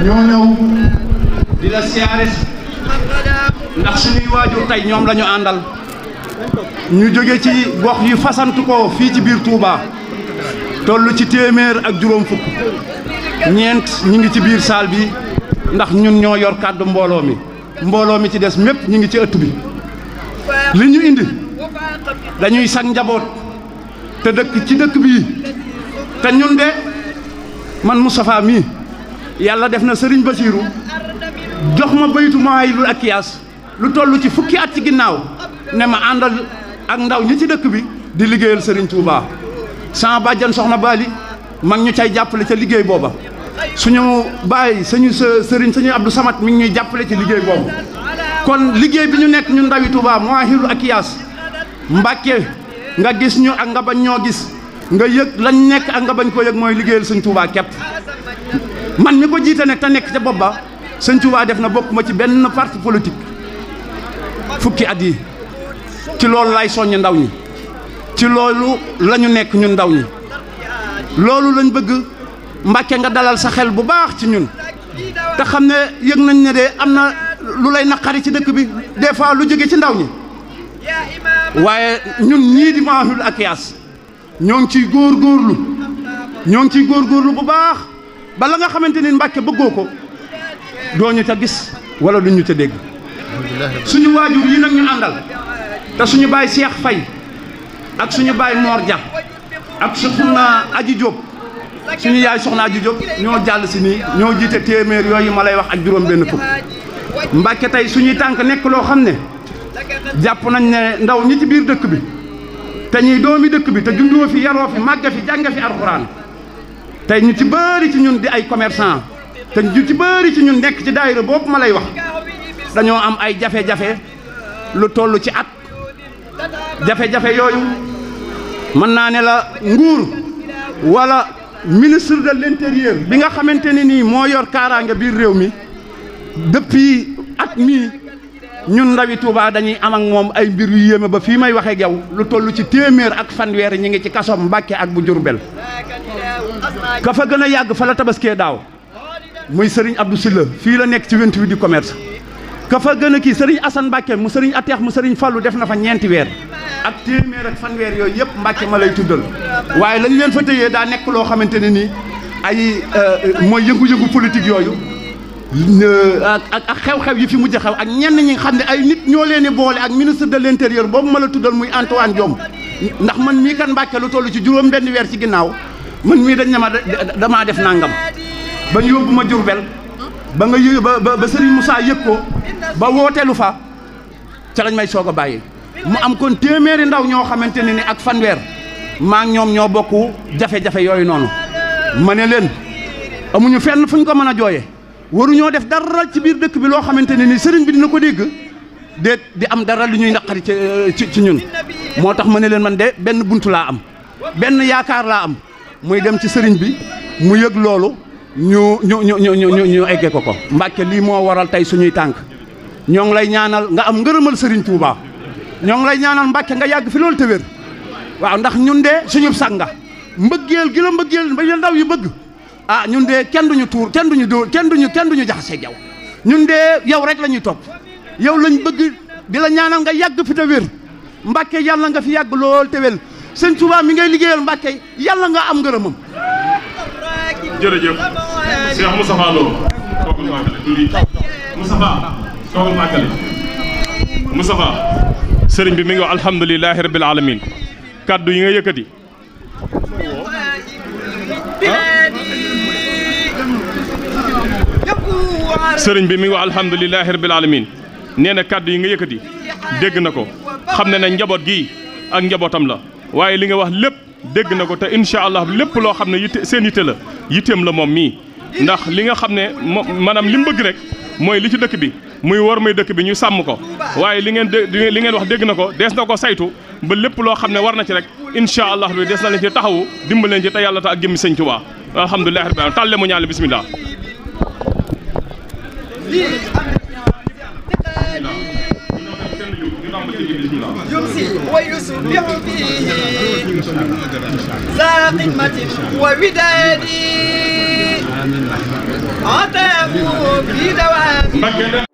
ñoo ñëw di la siyaare ndax suñuy waajur tey ñoom la ñu àndal ñu jóge ci gox yu fasantu ko fii ci biir Touba toll ci téeméer ak juróom fukk ñeent ñi ngi ci biir saal bi ndax ñun ñoo yor kàddu mbooloo mi ci des mépp ñi ngi ci ëtt bi li ñu indi dañuy sag njaboot te dëkk ci dëkk bii te ñun de man Moustapha mii yàlla def na Serigne Bassirou jox ma baytu Mawahibou Akyas lu toll ci fukki at ci ginnaaw ne ma àndal ak ndaw ñi ci dëkk bi di liggéeyal Serigne Touba sama bàjjan soxna Bali mag ñu cay jàppale ca liggéey booba suñu baay suñu Serigne Abdou Samad mi ngi ñuy jàppale ci liggéey boobu kon liggéey bi ñu nekk ñun ndawi Touba Mawahibou Akyas Mbàkke nga gis ñu ak nga bañ ñoo gis nga yëg lañ nekk ak nga bañ ko yëg mooy liggéeyal Serigne Touba képp man mi ko jiite nekk te nekk ca bopp ba Sëñ Touba def na bokkuma ci benn parti politique fukki at yi ci loolu lay soññ ndaw ñi ci loolu la ñu nekk ñun ndaw ñi loolu lañ bëgg Mbàkke nga dalal sa xel bu baax ci ñun te xam ne yëg nañ ne de am na lu lay naqari ci dëkk bi des fois lu jóge ci ndaw ñi waaye ñun ñii di Mawahibou Akyas ñoo ngi ciy góorgóorlu bu baax ba la nga xamante ni Mbàkke bëggoo ko doo ñu ca gis wala du ñu ca dégg suñu waajur yi nag ñu àndal te suñu baay Cheikh Faye ak suñu baay Mor Dia ak soxna Aji Diop suñu yaay soxna Aji Diop ñoo jàll si nii ñoo jiite téeméer yooyu ma lay wax ak juróom benn fukk Mbàkke tey suñuy tànk nekk loo xam ne jàpp nañ ne ndaw ñi ci biir dëkk bi te ñuy doomi dëkk bi te juddoo fi yaroo fi màgga fi jànga fi alxuraan tey ñu ci bëri ci ñun di ay commerçant te ñu ci bëri ci ñun nekk ci daayira boobu ma lay wax dañoo am ay jafe-jafe lu toll ci at jafe-jafe yooyu mën naa ne la nguur wala ministre de l'intérieur bi nga xamante ne nii moo yor kaaraange biir réew mi depuis at mii ñun ndawi Touba dañuy am ak moom ay mbir yu yéeme ba fii may waxee yow lu toll ci téeméer ak fanweer ñi ngi ci kasom Mbàkke ak bu Jurbel ka fa gën a yàgg fa la tabaskee daaw muy Serigne Abdou Sylla fii la nekk ci 28 du commerce ka fa gën a kii Serigne Assane Mbàkke mu Serigne Ateex mu Serigne Fallou def na fa ñeenti weer ak téeméer ak fanweer yooyu yëpp Mbàkke ma lay tuddal waaye lañ leen fa tëyee daa nekk loo xamante ne nii ay mooy yëngu-yëngu politique yooyu ak xew-xew yi fi mujj xew ak ñenn ñi nga xam ne ay nit ñoo leen di boole ak ministre de l'intérieur boobu ma la tuddal muy Antoine Diome ndax man mii kan Mbàkke lu toll ci juróom benn weer ci ginnaaw man mii dañ ne ma damaa def nangam ba ñu yóbbu ma Jurbel ba nga yë ba Serigne Moussa yëg ko ba wooteelu fa ca lañ may soog a bàyyi mu am kon téeméeri ndaw ñoo xamante ne ni ak fanweer maa ngi ñoom ñoo bokku jafe-jafe yooyu noonu ma ne leen amuñu fenn fuñ ko mën a jooyee waruñoo def dara ci biir dëkk bi loo xamante ne ni sëriñ bi dina ko dégg déet di am dara lu ñuy naqari ci ñun moo tax ma ne leen man de benn buntu laa am benn yaakaar laa am muy dem ci sëriñ bi mu yëg loolu ñu eggee ko Mbàkke lii moo waral tey suñuy tànk ñoo ngi lay ñaanal nga am ngërëmal Sëriñ Tuuba ñoo ngi lay ñaanal Mbàkke nga yàgg fi loolu te wér waaw ndax ñun de suñu sanga mbëggeel gi la mbëggeel ba ndaw yu bëgg ah ñun de kenn duñu tuur kenn duñu dóor kenn duñu jaxase yow ñun de yow rek la ñuy topp yow lañ bëgg di la ñaanal nga yàgg fi te wér Mbàkke yàlla nga fi yàgg lool te wér Sëñ Tuuba mi ngay liggéeyal Mbàkke yàlla nga am ngërëmam. jërëjëf Cheikh Moustapha Lo toogul màggale tuuti Moustapha toogul màggale Moustapha sëriñ bi mi ngi wax alhamdulilahi rabbil alamin kaddu yi nga yëkkati sëriñ bi mi ngi wax alhamdulilahi rabbil alamin nee na kaddu yi nga yëkkati dégg na ko xam ne na njaboot gi ak njabootam la waaye li nga wax lépp dégg na ko te incha allah lépp loo xam ne yitte seen yitte la yitteem la moom mii ndax li nga xam ne maanaam li mu bëgg rek mooy li ci dëkk bi muy war may dëkk bi ñu sàmm ko waaye li ngeen wax dégg na ko dees na ko saytu ba lépp loo xam ne war na ci rek incha allah bi des na leen ci taxawu dimbal leen ci te yàlla ta ak jëmmi sëñ Tuubaa alhamdulilah rabbil alamin tàlle mu ñaan bismillah يمسي ويصبح فيه خدمة ووداد عطاه في دوام